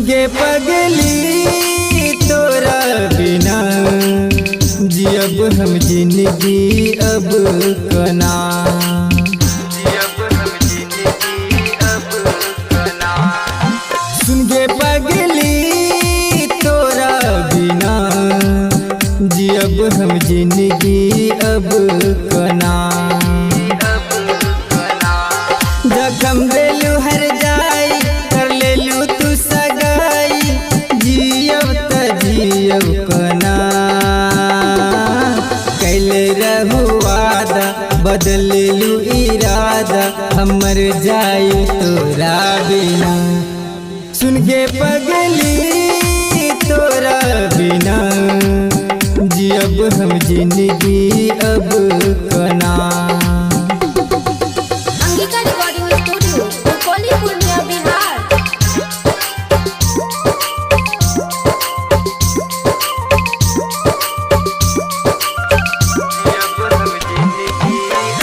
गे पगली तोरा बिना जियब हम जिंदगी अब कना। सुन गे पगली तोरा बिना जियब हम जिंदगी अब कना। जखम देलू हर जाई कर लेलू तू सगाई जियब त जियब कना। कैले रहू वादा बदल लेलू इरादा हमर जाई तोरा बिना। सुन गे पगली तोरा बिना जियब हम जिंदगी अब कना। Angika recording studio, Rupauli, Purnia, Bihar.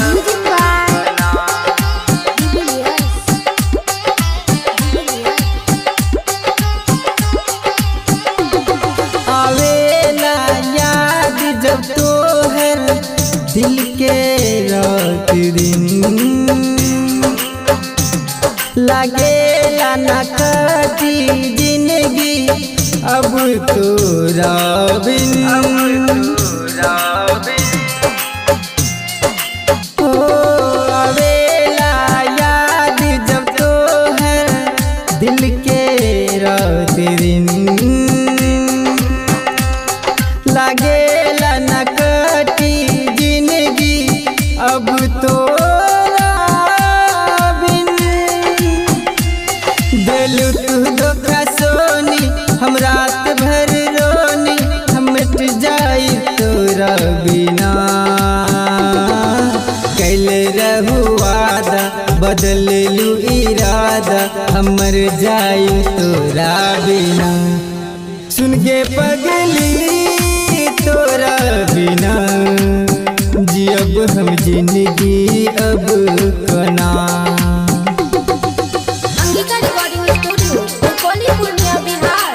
Music by DBS. आवेला याद जब तोहर दिल के रात दिन लागेला ना कटी जिंदगी अब तोरा बिन। ओ आवेला याद जब तोहर दिल के रात दिन लागेला न कटी जिंदगी अब तोरा बिन। दिलू तू धोखा सोनी हम रात भर रोनी हम मिट जाई तोरा बिना। कैले रहू वादा बदल लेलू इरादा हमर जाई तोरा बिना। सुन गे पगली तोरा बिना जियब हम जिंदगी अब कना। Angika recording studio, Rupauli, Purnia, Bihar.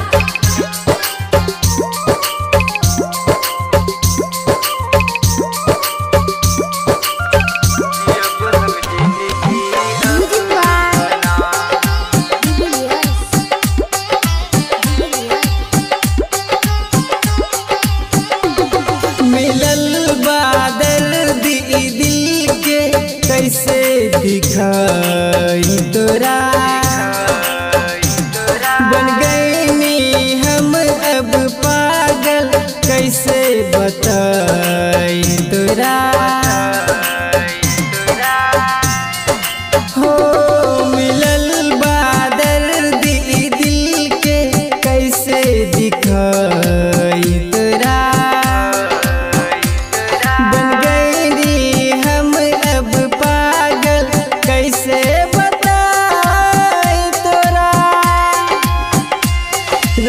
Music by DBS. मिलल बादल दी दिल के कैसे दिखाई तोरा। बन गईनी हम अब पागल कैसे बताई तोरा। हो मिलल बादल दी दिल के कैसे दिखाई तोरा। बन गई हम अब पागल कैसे बताई तोरा।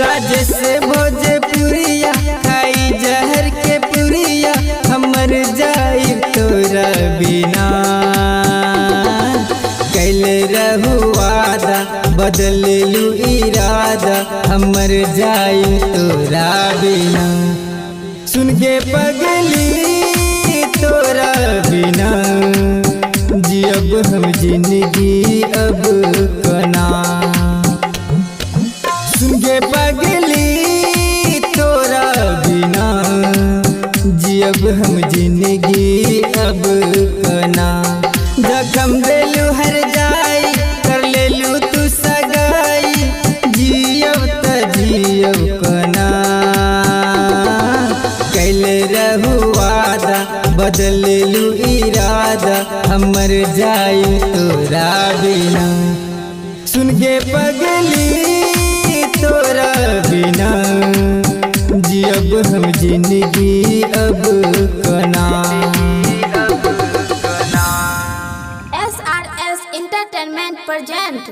राजेश भोजपुरिया खाई जहर के पुरिया हमर जाई तोरा बिना। कैले रहू वादा बदल लेलू इरादा हमर जाई तोरा बिना। सुन गे पगली तोरा बिना जियब हम जिंदगी अब कना। सुन गे पगली तोरा बिना जियब हम जिंदगी अब कना। जखम देलू हर जाई कर लेलू तू सगाई जियब त जियब कना। कैले रहू वादा बदल लेलू इरादा हमर जाई तोरा बिना। सुन गे पगली तोरा बिना जियब हम जिंदगी अब कना। SRS Entertainment present.